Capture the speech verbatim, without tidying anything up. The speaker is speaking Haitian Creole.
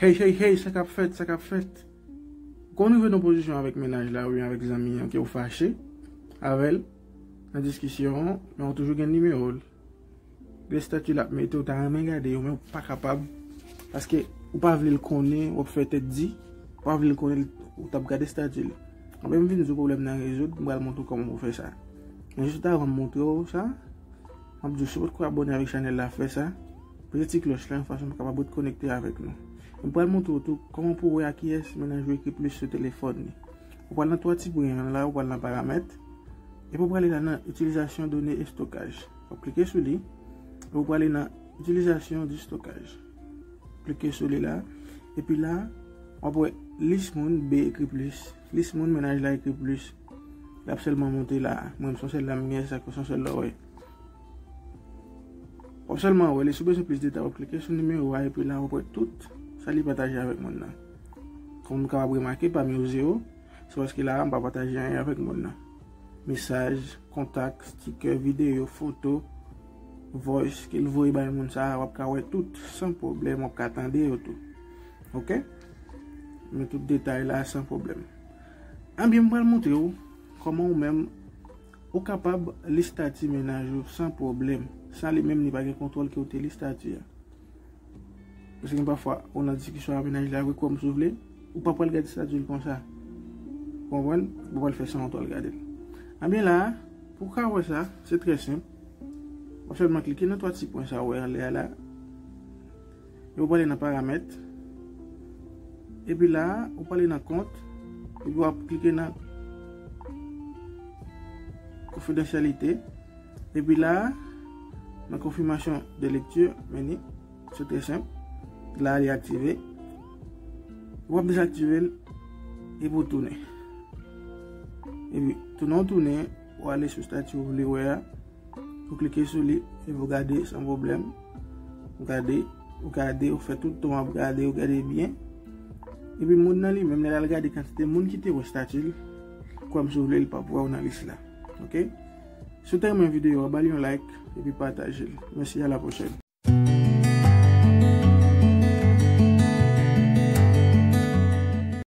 Hey, hey, hey, sa k ap fèt, sa k ap fèt? Kon w rive nan pozisyon avèk mennaj la oubyen avèk zanmi an ke w fache avè l nan diskisyon an, men w toujou gen nimewo l. Gen estati l ap mete, w ta renmen gade yo, men w pa kapab, paske w pa vle l konnen w ap fè tèt di, w pa vle l konnen w t ap gade estati l. Anben, m vin di w pwoblèm nan rezoud, m pral montre w kòman pou w fè sa. Men jis avan m montre w sa, m ap di w, si w potko abòne avèk chanèl la, fè sa. Prese ti klòch la, yon fason pou w kapab ret konekte avèk nou. M pral montre w tou kòman pou w wè a kiyès mennaj ou ekri plis sou telefòn li. Ou pral nan twa ti pwen an la, ou pral nan paramèt, epi ou prale la nan itilizasyon done estokaj. W ap klike sou li, epi ou prale nan itilizasyon di estokaj. Klike sou li la, epi la, w ap wè lis moun B ekri plis, lis moun mennaj la ekri plis. L ap sèlman monte la. Mwen, m se yon sèl la m gen, sa k fè se yon sèl la w wè. W ap sèlman wè li, si w bezwen plis detay, w ap klike sou nimewo a, epi la, w ap wè tout sa li pataje avèk moun nan. Kòm nou kapab remake, pami yo zewo, se paske la a, m pa pataje anyen avèk moun nan. Mesaj, kontak, stikè, videyo, foto, voice ke l voye bay moun sa a, w ap ka wè tout, san pwoblèm, w ap ka tande yo tou. Oke? Men tout detay la, san pwoblèm. Anben, m pral montre w kòman ou menm ou kapab li estati mennaj ou san pwoblèm, san li menm li pa gen kontwòl ke w te li estati a. Paske gen pafwa, ou nan diskisyon ak mennaj la, vre, kwè m si w vle, ou pa pral gade estati l konsa. Ou konprann? Ou pa pral fè sanwont w al gade l. Anben la, pou w ka wè sa, se trè senp. W ap sèlman klike nan twa ti pwen sa w wè anlè a la. Epi w prale nan paramèt. Epi la, ou prale nan kont. Epi w ap klike nan konfidansyalite. Epi la, nan konfimasyon de lekti, men li, se trè senp. La, li aktive. W ap dezaktive l, epi w tounen. Epi, tounen w tounen, w ale sou estati w vle wè a. Ou klike sou li, epi w gade san pwoblèm. Ou gade, ou gade, ou fè tout tan w ap gade, ou gade byen. Epi moun nan li menm, lè l al gade kantite moun ki te wè estati l, kwè m si w vle, li p ap wè w nan lis la. Oke? Si w te renmen videyo a, ba l yon like, epi pataje l. Mèsi, a la pwochèn.